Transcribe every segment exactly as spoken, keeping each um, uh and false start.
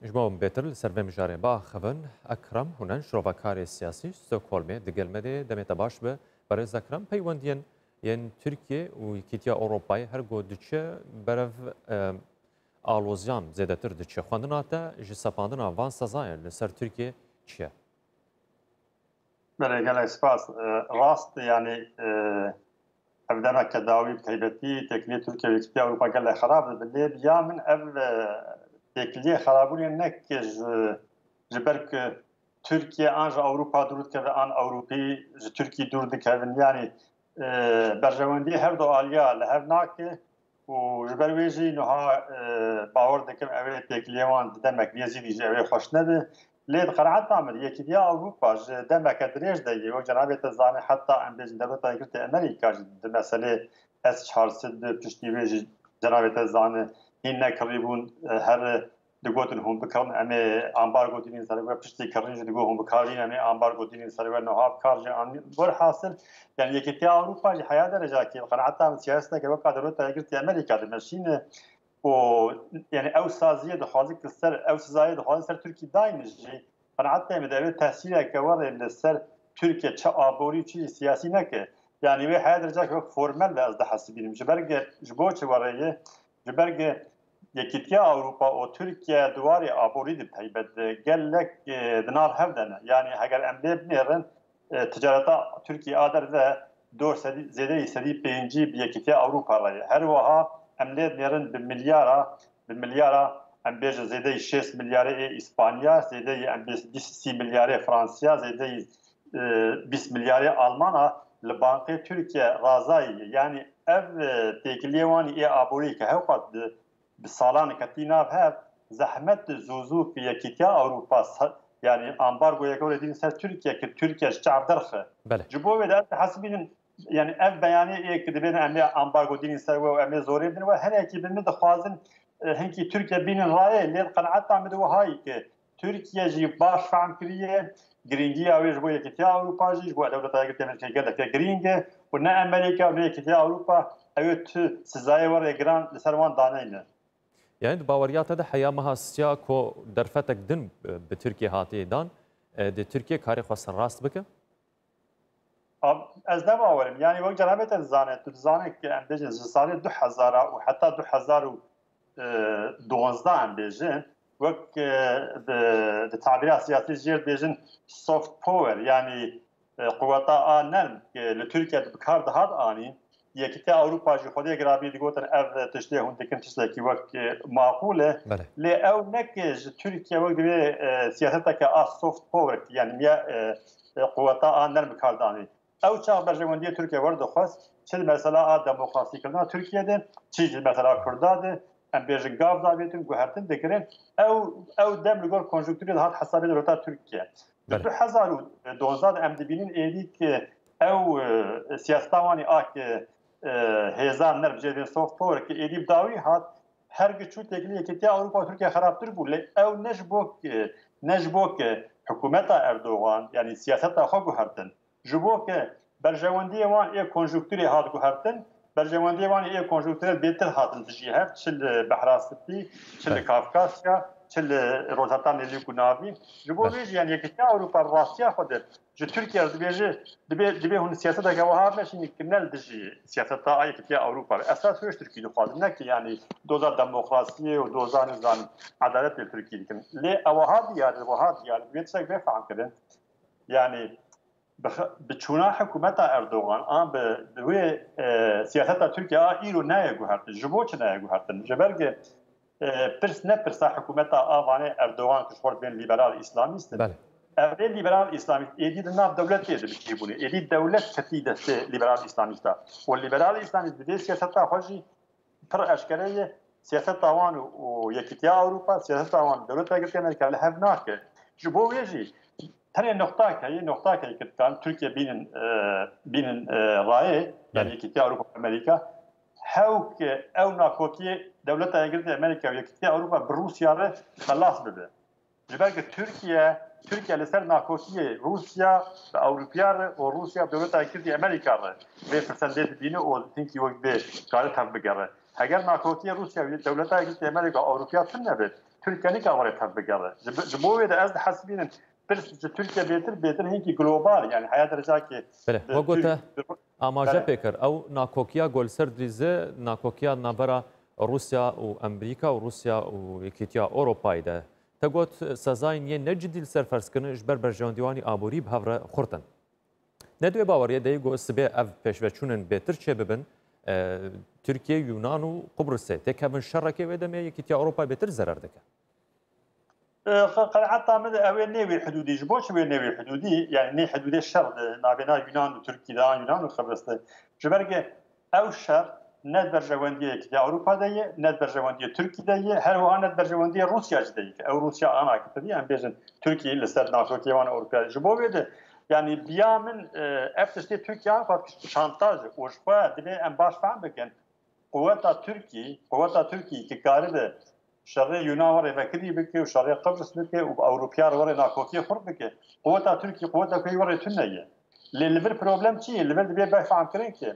Ji bo bêtir li ser vê mijarê biaxivin, Ekrem Hunen, şirovakarê siyasî Stockholmê, digel me de. Demê te baş be. Berêz Ekrem, peywendiyên yên Tirkiye û Yekîtiya Ewropayê her ku diçe berev, e, aloziyan zêdetir diçe. Xwendina te ji sepandina van sezayan li ser Tirkiye çi ye? Belê, gelek spas. E, rast, yanî, e, ev demeke dawî bi taybetî têkiliyê Tirkiye û Yekîtiya Ewropa gelek xerab dibe. Lê bi ya min ev, e, têkiliyê xerabûnê ne ki ji, ji ber ku Tirkiye an ji Ewropa dûr dikeve, an Ewropî ji Tirkî dûr dikevin. Yanî, e, berjewendiyê her du aliya li hev nake û ji ber wê jî niha, e, bawer dikim ew ê têkiliyê wan di demek nêzîkî jî ew ê xweş nebe. Lê di qenaeta min, Yekîtiya Ewropa ji demeke dirêj de yê, wek cenabê te zanî, heta em bêjin Dewleta Yekgirtî Amerîka jî di meselê S çar sed de piştî wê jî cenabê te zanî hîn nekirî bûn, e, her digotin hûn bikirin, em ê ambargo dînin ser we, piştî kirin jî digot hûn bikarîn, em ê ambargo dînin ser we, niha bi kar jî anîn. Werhasil, yanî Yekîtiya Ewropa jî heya derecakê, bi qenaeta min, siyaseteke weka Dewleta Yekgirtî Amerîka dimeşîne û, yanî ew saziyê dixwaze ki ser, ew sizayê dixwaze ser Tirkî dayne jî, qenaetê min de ev ê tesîreke were li ser Tirkiye çi aborî û çi jî siyasî neke. Yanî wê heya derecakê wek formel de ez dihesibînim. Ji ber ge, ji bo çi were ye? Ji ber ge Yekîtiya Ewropa û Tirkiye di warê aborî de taybet de gelek, e, di nav hev de ne. Yanî heger em lê binêrin, e, ticareta Tirkiye a derve dor sedî, zêdeyî sedî pêncî bi Yekîtiya Ewropa re ye. Her wiha em lê dinêrin bi milyara, bi milyara, em bêjin zêdeyî şêst milyarê ê Îspanya, zêdeyî em bêjin bîst sî milyarê Fransiya, zêdeyî, e, bîst milyarê Almana li bankê Tirkiye razayî ye. Yanî ev, e, têkiliyê wan ê aborî ke hewqat di bi salan ketî nav hev, zehmet zûzû ki Yekîtiya Ewropa sa-, yanî ambargoyeke were dînin ser Tirkiye ki Tirkiye ji çav derxe. Belê. Ji bo wê de ez dihesibînim, yanî ev beyanê ê ki dibêne em ê ambargo dînin ser we û em ê zorê bidin we, hinekî bi min dixwazin, e, hinkî Tirkiye bînin rayê, lê di qenaeta min de wihayî ki Tirkiye jî baş fehm kiriye, girîngiya wê ji bo Yekîtiya Ewropa jî, ji bo Dewleta Yekgirtî Amerîkayê geleke girîng e û ne Amerîka û ne Yekîtiya Ewropa ew ê tu sizayê were giran li ser wan daneyne. Yani di baweriya te de heya meha siya ku derfetek din, e, bi Tirkiye hatiye dan, e, di Tirkiye karê xwe serrast bike? Ab-, ez ne bawerim. Yani wek cenabê te dizane, tu dizane ki em bêjin ji salê du hezar û heta du hezar û duwazdeh em bêjin, wek, e, di, di tabîra siyasî jê re dibêjin soft power, yani, e, quweta a nerm, e, li Tirkiye bi kar dihat anîn. Yekîtiya Ewropa jî xwedê girabî digotin ev tiştê hûn dikin tiştekî wek, e, maqûl e. Belê. Lê ew ne ki ji Tirkiye wek divê, e, siyaseteke a soft power, yani miya, e, e, quweta a nerm bi kar danî. Ew çax berjewendiyê Tirkiye werdixwest, çi di mesela a demokrasîkirina Tirkiye de, çi jî mesela Kurda de, em bêjin gav davêtin, guhertin dikirin. Ew, ew dem li gor konjunkturê dihat hesabê dewleta Tirkiye. Di Belê. du hezar û duwazdeh de em dibînin êdî ki ew, e, siyaseta wan ê a ki, e, hêzan ner bi jêrvên soft power ki êdî bi dawî hat, her gi çû têkilî Yekîtiya Ewropa û Tirkiye xerabtir bû. Lê ew ne ji bo ki, ne ji bo ki hikûmeta Erdogan, yanî siyaseta xwe guhertin. Ji bo ke berjewendiyê wan ê konjunkturê hat guhertin, berjewendiyê wan ê konjunkturel bêtir hatin dijî hev, çi li Behra Spî, çi li Belê. Kafkasya, çi li Rojheta Nêvî û Navîn. Ji bo Belê. Vê jî, yani, Yekîtiya Ewropa rastiya xwe de ji Tirkiye re dibêje, dibê, dibê hûn siyaseteke wiha meşînin ki ne li dijî siyaseta a Yekîtiya Ewropa be. Esas wê ji Tirkî dixwazin, ne ki, yani, doza demokrasiyê û doza, nizanim, edaletê li Tirkî dikin. Lê ew wiha diyar e, wiha diyar e, divê tiştek bê fehm kirin. Yani, bi, bi çûna hikûmeta Erdogan an bi, bi wê, e, siyaseta Tirkiye a îro nayê guhertin. Ji bo çi nayê guhertin? Ji ber ki, e, pirs ne pirsa hikûmeta a vanê Erdogan ki ji xwe dibên liberal îslamîst in. Belê. Ev ê liberal îslamîst êdî di nav dewletê de bi cî bûne. Êdî dewlet ketî destê liberal îslamîsta. Û liberal îslamîst bi vê siyaseta xwe jî pir eşkere ye. Siyaseta wan û, û Yekîtiya Ewropa, siyaseta wan Dewleta Yekgirtî Amerîka li hev nake. Ji bo wê jî tenê noxtak heye, noxtak heye ki dikarin Tirkiye bînin, e, bînin, e, rayê, yani Belê. Yekîtiya Ewropa û Amerîka. Hew ki ew nakokiyê Dewleta Yekgirtî Amerîka û Yekîtiya Ewropa bi Rûsya re xelas bibe. Ji ber ku Tirkiye, Tirkiye li ser nakokiyê Rûsya bi Ewropiya re û Rûsya bi Dewleta Yekgirtî Amerîka re vê firsendê dibîne û hinkî wek vê kare tev bigere. Heger nakokiyê Rûsya û Dewleta Yekgirtî Amerîka û Ewropiya tune be, Tirkiye nikare tev bigere. Ji, ji bo wê de ez dihesibînim pirs ji Tirkiye bêtir, bêtir hinkî global, yani heya derecakê Belê, e, we gote, Tirk-, amaje Belê. pêkir. Ew nakokiya ku li ser dirîze, nakokiya navbera Rûsya û Amerîka û Rûsya û Yekîtiya Ewropayê de. Te got, sezayên yê ne cidî li ser ferzkirin ji ber berjewendiya wan ê aborî bi hev re xurt in. Ne di wê baweriyê de yê ku sibê ev pêşveçûnên bêtir çêbibin, e, Tirkiye, Yunan û Qubrisê têkevin şerekê wê demê Yekîtiya Ewropayê bêtir zerer dike? E, qe-, qenaeta min de ew ê nê wê hidûdî. Ji bo çi wê nê wê hidûdî? Yani nê hidûdê şer di navbêna Yunan û Tirkî de, Yunan û Qibris de. Ji ber ke ew şer ne di berjewendiyê Yekîtiya Ewropa de ye, ne di berjewendiyê Tirkî de ye, her wiha ne di berjewendiyê Rûsya jî de ye. Ew Rûsya ana ki tevî em bêjin Tirkî li ser nakokiya wan Ewropa. Ji bo wê de, yani biya min, e, ev tiştê Tirkiye anqas şantaj û ji xwe divê em baş fehm bikin. Quweta Tirkî, quweta Tirkî ki karibe şerê Yunan were vekirî bike û şerê Qibris bike û Ewropiya re were nakokiyê xurt bike. Quweta Tirkî, quweta ku were tune ye. Lê li vir problem çi ye? Li vir divê bifehmkirin ki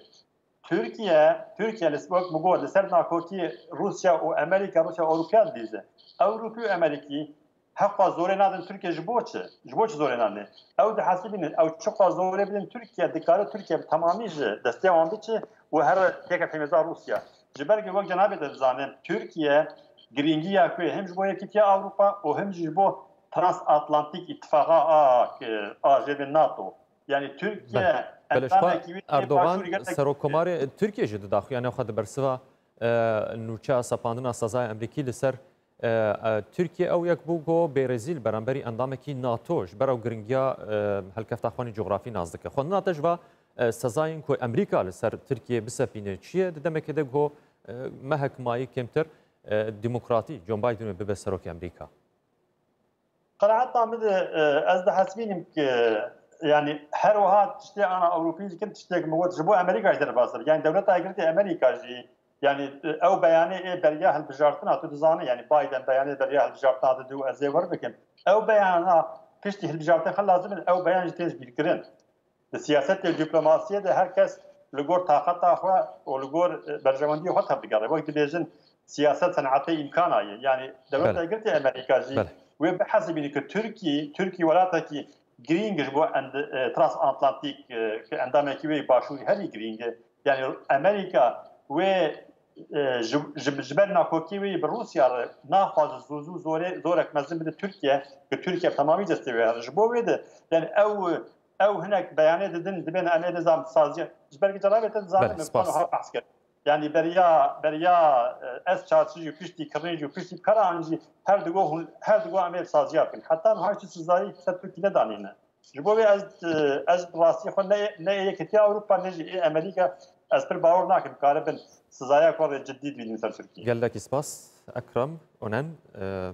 Tirkiye, Tirkiye li, wek min got, li ser nakokiyê Rûsya û Amerîka, Rûsya û Ewropiya dibîze. Ewropî û Amerîkî heqa zorê nadin Tirkiye ji bo çi? Ji bo çi zorê nadin? Ew dihesibînin, ew çiqa zorê bidin Tirkiye, dikare Tirkiye bi temamî ji destê wan biçe û here têke têmêza Rûsya. Ji ber ku wek cenabê te dizane, Tirkiye girîngiya ku hem ji bo Yekîtiya Ewropa û hem jî ji bo transatlantîk îtifaqa a, a jêvê nato. Yani Tirkiye Belê. Belê, ji xwe endamekî wê yê Erdogan, başûrî gelek Serokkomarê Tirkiye jî dida xwe, yani xwe di bersiva, e, nûçeya sepandina sezaya Amerîkî li ser, e, e, Tirkiye ew yek bû ku bêrêzî li beramberî endamekî nato ji ber ew giringiya, e, helkefta xwe nî cografî nas dike. Xwendina te ji va, e, sezayên ku Amerîka li ser Tirkiye bisepîne çi ye? Di demekê de ku, e, mehek mayî kêmtir, e, demokratî John Biden bibe serokê Amerîka. Qenaeta min de, e, ez dihesibînim ki, yani her wiha tiştê ana Ewropî dikin, tiştê ku min got, ji bo Amerîka jî derbas dibe. Yani Dewleta Yekgirtî Amerîka jî, yani, e, ew beyanê ê beriya hilbijartina, tu dizanî, yani Biden beyanê beriya hilbijartina dide û ez ê wir bikim. Ew beyana piştî hilbijartin xwe lazim in, ew beyan jî tên ji bîrkirin. Di siyasetê û dîplomasiyê de her kes li gor taqeta xwe û li gor, e, berjewendiyê xwe tevdigere. Wek dibêjin, siyaset senetê îmkana ye. Yani Dewleta Belê. Yekgirtî Amerîka jî Belê. wê bihesibîne ku Tirkî, Tirkî welatekî girîng e ji bo end-, e, transatlantîk, e, ku endamekî wê başûrî herî girîng e. Yani Amerîka wê, e, ji, ji, ji ber nakokî wê bi Rûsya re naxwaze zû zû zorê, zorek mezin bide Tirkiye, ku Tirkiye bi temamî destê wê here. Ji bo wê de, yani ew ew hinek beyanê didin, dibên em ê nizam saziya. Ji ber ki cenabê te dizanî Belê, min spas. Wiha behs kir. Yani beriya, beriya, e, S çar jî û piştî kirin jî û piştî kara an jî her digo hûn, her digo em ê saziya bikin. Heta niha tu sizayî ser Tirkî nedanîne. Ji bo vê ez, e, ez bi rastî xwe ne, ne yê Yekîtiya Ewropa ne jî ê Amerîka ez pir bawer nakim karibin sizaya xwe rê cidî dibînin ser Tirkî. Gelekî spas, Ekrem Onen, e,